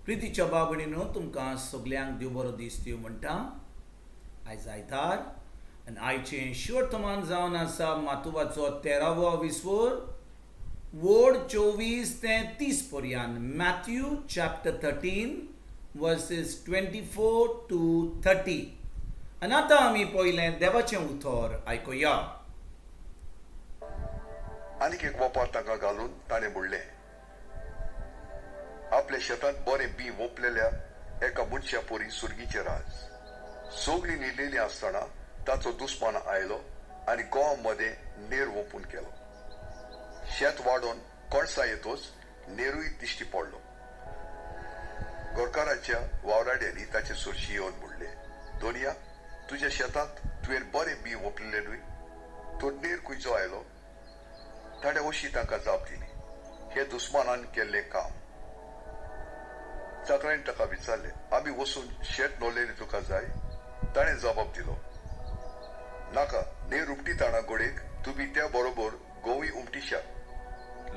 प्रितीच्या बाबणीनो, तुमकां सगल्यांक देव बरो दीस दिवं म्हणटा. आयज आयतार आनी आयचें शिवर्तमान जावन आसा मातुवाचो 13वो विस्वोर, वोड 24 ते 30 पर्यंत, Matthew chapter 13 verses 24 to 30. आनी आतां आमी पयलें देवाचें उतर आयकुया. आनीक एक वोपार तांकां घालून ताणें म्हणलें, आपल्या शेतांत बरें बी वोंपलेल्या एका मनशा परी सुर्गीचें राज. सगळीं न्हिदलेलीं आसतना ताचो दुस्मान आयलो आनी गोंवा मदें नेर वोंपून केलो. शेत वाडोवन कणसां येतोच नेरूय दिश्टी पडलो. गोरकाराच्या वावराड्यांनी ताचे सरशी येवन म्हणलें, "दोनया, तुज्या शेतांत तुवें बरें बी वोंपलेलें न्हय? तर नेर खंयचो आयलो?" ताणें अशी तांकां जाप दिली, "हे दुस्मानान केल्लें काम." चाकरांनी ताका विचारलें, "आमी वचून शेत नोल्लेलें तुका जाय?" ताणें जबाब दिलो, "नाका. नेर उमटीताणा गोडेक तुमी त्या बरोबर गोंवूय उमटिशात.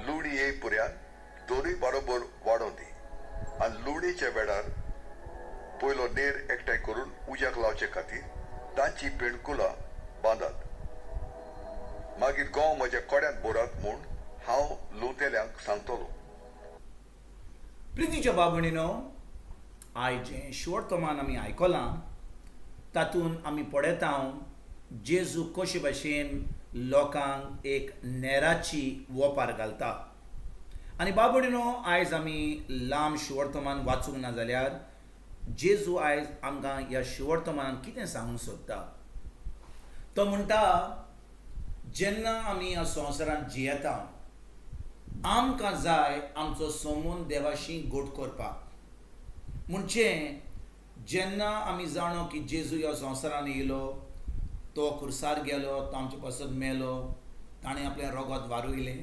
लुवणी येय पुऱ्यान दोनूय बरोबर वाडोवं दी आनी लुवणेच्या वेळार पयलो नेर एकठांय करून उज्याक लावचे खातीर तांची पेणकुलां बांदात. मागीर गोंव म्हज्या कोड्यांत भरात म्हूण हांव लुवतेल्यांक सांगतलो." प्रितीच्या बाबणीनो, आयज जें शिवर्तमान आमी आयकलां तातूंत आमी पळयता जेजू कशे भाशेन लोकांक एक नेराची वोपार घालता. आनी बाबणीनो, आयज आमी लांब शिवर्तमान वाचूंक ना जाल्यार जेजू आयज आमकां ह्या शिवर्तमानान कितें सांगूंक सोदता? तो म्हणटा, जेन्ना आमी ह्या संवसारांत जियेता, आमकां जाय आमचो संबंद देवाशी गोट करपाक. म्हणजे जेन्ना आमी जाणो की जेजू ह्या संवसारान येयलो, तो खुर्सार गेलो, तो आमचे पासत मेलो, ताणें आपलें रगत वारयलें,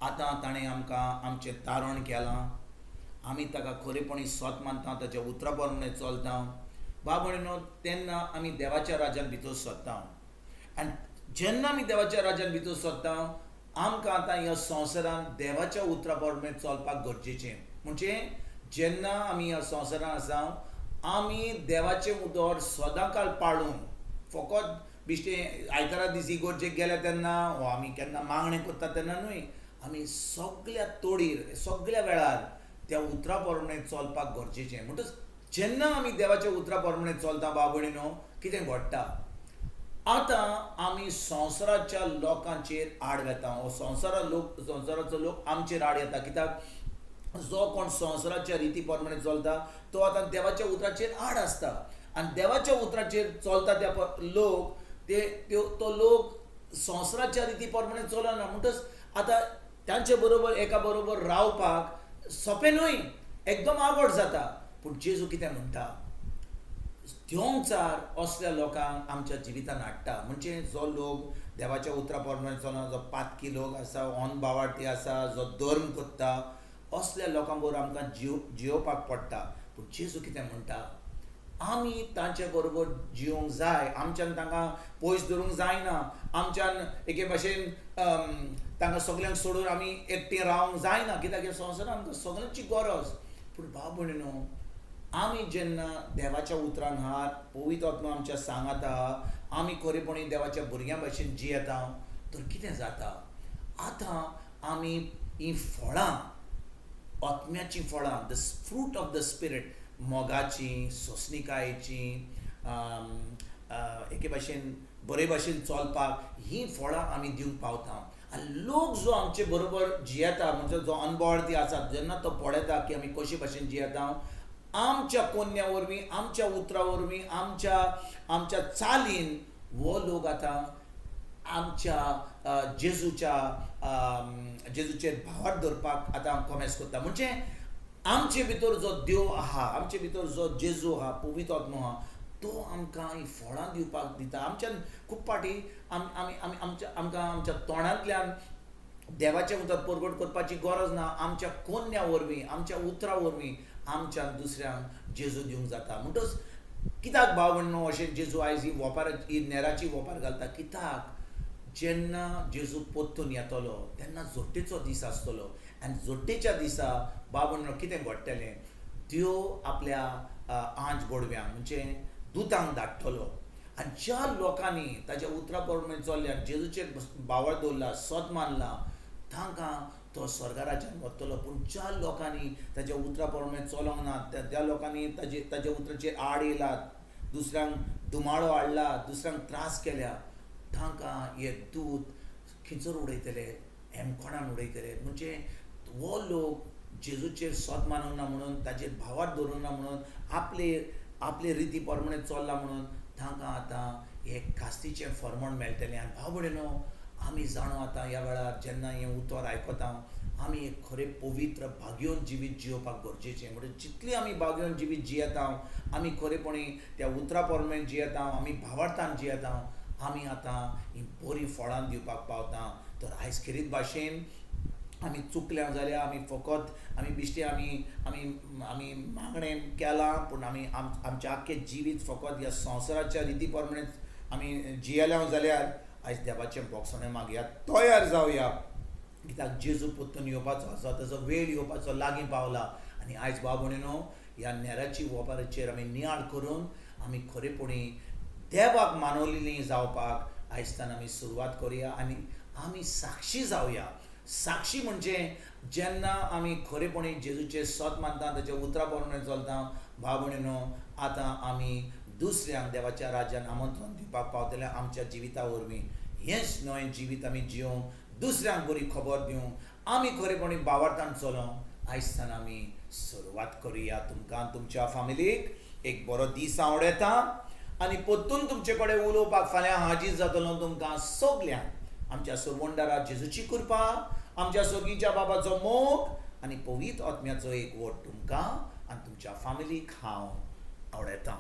आतां ताणें आमकां आमचें तारण केलां, आमी ताका खरेपणी सत मानता, ताच्या उतरा प्रमाणे चलता, बाबा, तेन्ना आमी देवाच्या राज्यान भितर सरता. आनी जेन्ना आमी देवाच्या राज्यान भितर सरता, आमकां आतां ह्या संवसारान देवाच्या उतरा प्रमाणे चलपाक गरजेचें. म्हणजे जेन्ना आमी ह्या संवसारान आसा, आमी देवाचें उतर सदांकाळ पाळूंक, फकत बिश्टे आयतारा दीस इगोर्जेक गेल्या तेन्ना वो आमी केन्ना मागणें करता तेन्ना न्हय, आमी सगल्या तोडीर, सगल्या वेळार त्या उतरा प्रमाणे चलपाक गरजेचें. म्हणटच जेन्ना आमी देवाच्या उतरा प्रमाणे चलता, बाबणीनो, कितें घडटा? आतां आमी संवसाराच्या लोकांचेर आड वेता वो संवसारा लोक, संवसाराचो लोक आमचेर आड येता. कित्याक? जो कोण संवसाराच्या रिती प्रमाणे चलता तो आतां देवाच्या उतराचेर आड आसता आनी देवाच्या उतराचेर चलता त्या लोक ते त्यो तो लोक संवसाराच्या रिती प्रमाणे चलना. म्हणटच आतां तांचे बरोबर एका बरोबर रावपाक सोंपें न्हय, एकदम आवड जाता. पूण जेजू कितें म्हणटा? देंवचार असल्या लोकांक आमच्या जिवितान हाडटा. म्हणजे जो लोक देवाच्या उतरा प्रमाणे चलना, जो पातकी लोक आसा, अनभावार्थी आसा, जो धर्म करता, असल्या लोकां बरोबर आमकां जियोवपाक पडटा. पूण जेजू कितें म्हणटा? आमी तांचे बरोबर जियोंक जाय. आमच्यान तांकां पयस दवरूंक जायना. आमच्यान एके भाशेन तांकां सगल्यांक सोडून आमी एकटीं रावंक जायना, कित्याक ह्या संवसारांत आमकां सगल्यांची गरज. पूण भाव भयणीनो, आमी जेन्ना देवाच्या उतरान आहात, पवित्र आत्मा आमच्या सांगात आहा, आमी खरेपणी देवाच्या भुरग्यां भाशेन जियेता, तर कितें जाता? आतां आमी ही फळां, आत्म्याचीं फळां, the fruit of the spirit, मोगाची, सोंसणिकायेची, एके भाशेन बरे भाशेन चलपाक, हीं फळां आमी दिवंक पावता. आनी लोक जो आमचे बरोबर जियेता, म्हणजे जो अनभावार्थी आसा, जेन्ना तो पळयता की आमी कशे भाशेन जियेता, आमच्या कोन्या वरवीं, आमच्या उतरां वरवीं, आमच्या आमच्या चालीन, हो लोक आतां आमच्या जेजूच्या जेजूचेर भावार्थ दवरपाक आतां कोमेस करता. म्हणजे आमचे भितर जो देव आहा, आमचे भितर जो जेजू आहा, पवित्र आत्मो आहा, तो आमकां ही फळां दिवपाक दिता. आमच्यान खूब फावटी आम आमी आमी आमच्या आमकां आमच्या तोंडांतल्यान देवाचें उतर परगट करपाची गरज ना. आमच्या कोन्या वरवीं, आमच्या उतरां वरवीं आमच्यान दुसऱ्यांक जेजू दिवंक जाता. म्हणटच कित्याक भाव भयणीनो अशें जेजू आयज ही वोपार, ही नेराची वोपार घालता? कित्याक जेन्ना जेजू परतून येतलो तेन्ना जोट्टेचो दीस आसतलो आनी जोट्टेच्या दिसा, भाव भयणीनो, कितें घडटलें? त्यो आपल्या आंज बोडव्यांक म्हणजे दुतांक धाडटलो. आनी ज्या लोकांनी ताच्या उतरा प्रमाणे चल्ल्या, जेजूचेर भावार्थ दवरला, सत मानला, तांकां तो स्वर्गा राज्यान व्हरतलो. पूण ज्या लोकांनी ताच्या उतरा प्रमाणे चलोंक ना, त्या लोकांनी ताच्या उतराचेर आड येयला, दुसऱ्यांक धुमाळो हाडला, दुसऱ्यांक त्रास केल्या, तांकां हे दूत खिंचर उडयतले, हेमकोणान उडयतले. म्हणजे हो लोक जेजूचेर सत मानूंक ना म्हणून, ताचेर भावार्थ दवरूंक ना म्हणून, आपले आपले रिती प्रमाणे चल्ला म्हणून तांकां आतां हे कास्तीचें फर्मण मेळटलें. आनी भाव भयणीनो, आमी जाणो आतां ह्या वेळार जेन्ना हें उतर आयकता, आमी एक खरें पवित्र भाग्योवन जिवीत जियोवपाक गरजेचें. म्हणजे जितली आमी भाग्योवन जिवीत जियेता, आमी खरेपणी त्या उतरा प्रमाणे जियेता, आमी भावार्थान जियेता, आमी आतां हीं बरीं फळां दिवपाक पावता. तर आयज खेरीत भाशेन आमी चुकल्या जाल्यार, आमी फकत आमी बिश्टे आमी आमी आमी मागणें केलां, पूण आमी आमचें आख्खें जिवीत फकत ह्या संवसाराच्या रिती प्रमाणे आमी जियेल्या जाल्यार आयज देवाचें भोगसणें मागया, तयार जावया, कित्याक जेजू परतून येवपाचो आसा, ताजो वेळ येवपाचो लागीं पावला. आनी आयज भाव भयणीनो, ह्या नेराची ओपाराचेर आमी नियाळ करून आमी खरेपणी देवाक मानवलेली जावपाक आयजतान आमी सुरवात करुया आनी आमी साक्षी जावया. साक्षी म्हणजे जेन्ना आमी खरेपणी जेजूचेर सत मानता, ताच्या उतरा प्रमाणे चलता, भाव भयणीनो, आतां आमी दुसऱ्यांक देवाच्या राज्यान आमंत्रण दिवपाक पावतले आमच्या जिविता वरवीं. हेंच न्हय जिवीत आमी जियोंक, दुसऱ्यांक बरी खबर दिवंक आमी खरेपणी भावार्थान चलोंक आयजतान आमी सुरवात करुया. तुमकां तुमच्या फामिलीक एक बरो दीस आवडयता आनी परतून तुमचे कडेन उलोवपाक फाल्यां हाजीर जातलो. तुमकां सगल्यांक आमच्या सुरवंडारा जेजूची कृपा, आमच्या सोर्गीच्या बाबाचो मोग आनी पवित्र आत्म्याचो एक वोट तुमकां आनी तुमच्या फामिलीक हांव आवडयतां.